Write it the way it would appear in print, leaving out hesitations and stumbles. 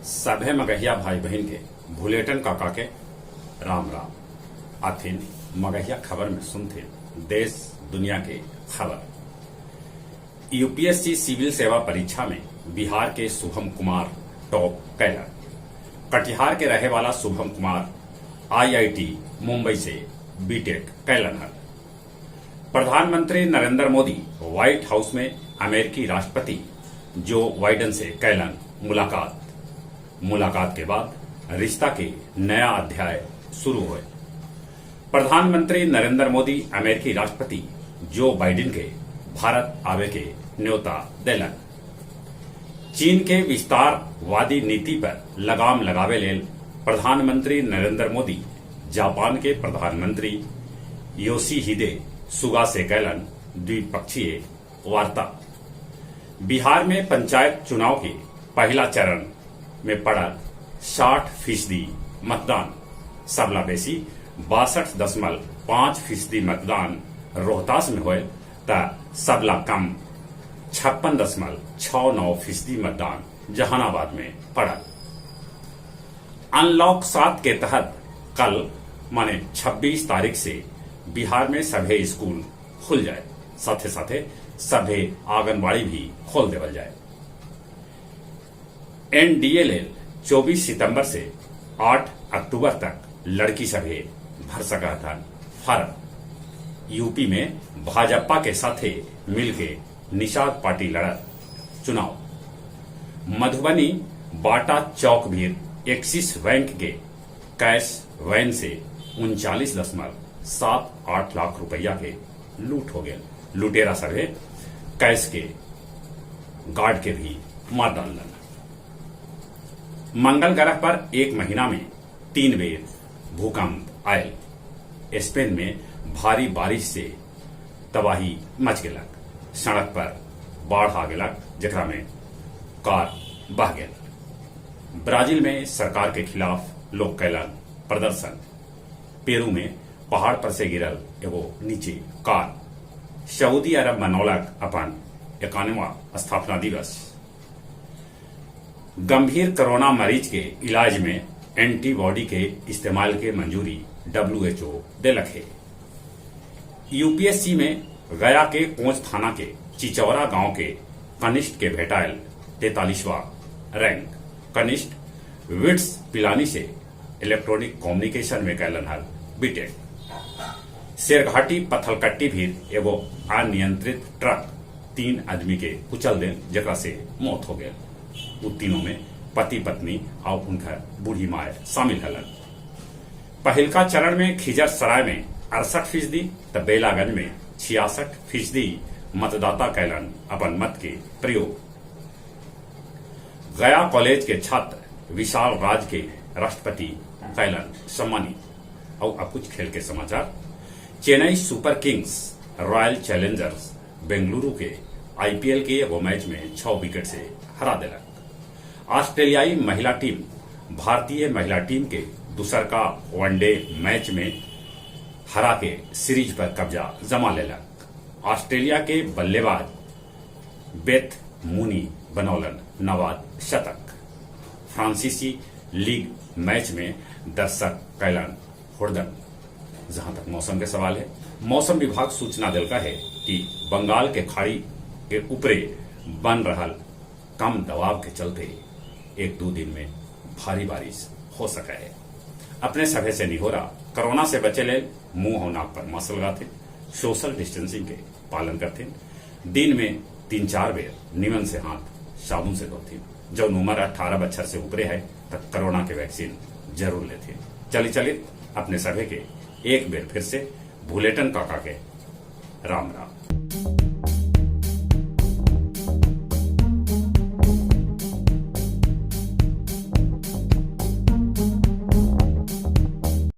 सभे मगहिया भाई बहिन के भुलेटन काका के राम राम। आथिन मगहिया खबर में सुनथिन देश दुनिया के खबर। यूपीएससी सिविल सेवा परीक्षा में बिहार के शुभम कुमार टॉप कैलन। कटिहार के रहे वाला शुभम कुमार आईआईटी मुंबई से बीटेक कैलन हल। प्रधानमंत्री नरेंद्र मोदी व्हाइट हाउस में अमेरिकी राष्ट्रपति जो बाइडन से कैलन मुलाकात। मुलाकात के बाद रिश्ता के नया अध्याय शुरू हुए। प्रधानमंत्री नरेंद्र मोदी अमेरिकी राष्ट्रपति जो बाइडेन के भारत आवे के न्योता देलन। चीन के विस्तारवादी नीति पर लगाम लगावे लेल प्रधानमंत्री नरेंद्र मोदी जापान के प्रधानमंत्री योशिहिदे सुगा से कैलन द्विपक्षीय वार्ता। बिहार में पंचायत चुनाव के पहला चरण में पड़ल 60% मतदान। सबला बेसी 62.5% मतदान रोहतास में होयल त सबला कम 56.69% मतदान जहानाबाद में पड़ल। अनलॉक 7 के तहत कल माने 26 तारीख से बिहार में सभे स्कूल खुल जाए, साथे साथे सभे आंगनबाड़ी भी खोल देवल जाए। एनडीए लेल 24 सितंबर से 8 अक्टूबर तक लड़की सभे भर सका था फार्म। यूपी में भाजपा के साथे मिलके निषाद पार्टी लड़त चुनाव। मधुबनी बाटा चौक भीर एक्सिस बैंक के कैश वैन से 39.78 लाख रुपया के लूट हो गए। लुटेरा सभे कैश के गार्ड के भी मार डालन। मंगल ग्रह पर एक महीना में 3 बेर भूकंप आयल। स्पेन में भारी बारिश से तबाही मच गेलक। सड़क पर बाढ़ आ गेलक, जेकरा में कार बह गेल। ब्राजील में सरकार के खिलाफ लोग कैलन प्रदर्शन। पेरू में पहाड़ पर से गिरल एगो नीचे कार। सऊदी अरब मनौलक अपन 91वां स्थापना दिवस। गंभीर कोरोना मरीज के इलाज में एंटीबॉडी के इस्तेमाल के मंजूरी WHO देलक है। यूपीएससी में गया के कोंच थाना के चिचौरा गांव के कनिष्ठ के भेटायल 43वां रैंक। कनिष्ठ विट्स पिलानी से इलेक्ट्रॉनिक कम्युनिकेशन में कैलन हल बीटेक। शेरघाटी पत्थलकट्टी भी एगो अनियंत्रित ट्रक 3 आदमी के कुचल देल, जकरा से मौत हो गया। उ तीनों में पति पत्नी और उनका बूढ़ी माय शामिल हलन। पहिलका चरण में खिजर सराय में 68% त बेलागंज में 66% मतदाता कैलन अपन मत के प्रयोग। गया कॉलेज के छात्र विशाल राज के राष्ट्रपति कैलन सम्मानित। और अब कुछ खेल के समाचार। Chennai Super Kings Royal Challengers Bengaluru के आईपीएल के एगो मैच में 6 विकेट से हरा देलक। ऑस्ट्रेलियाई महिला टीम भारतीय महिला टीम के दूसर का वनडे मैच में हरा के सीरीज पर कब्जा जमा लेलक। ऑस्ट्रेलिया के बल्लेबाज बेथ मूनी बनौलन नवाद शतक। फ्रांसीसी लीग मैच में दर्शक कैलन हुड़दंग। जहां तक मौसम के सवाल है, मौसम विभाग सूचना दिलका है कि बंगाल के खाड़ी के ऊपरे बन रहा कम दबाव के चलते 1-2 दिन में भारी बारिश हो सका है। अपने सभे से निहोरा, कोरोना से बचे ले मुंह और नाक पर मास्क लगाते, सोशल डिस्टेंसिंग के पालन करते, दिन में 3-4 बेर निमन से हाथ साबुन से धोते। जब उम्र 18 बच्चर से ऊपरे है तब कोरोना के वैक्सीन जरूर लेते। चली चलित अपने सभे के एक बेर फिर से भुलेटन काका के राम राम।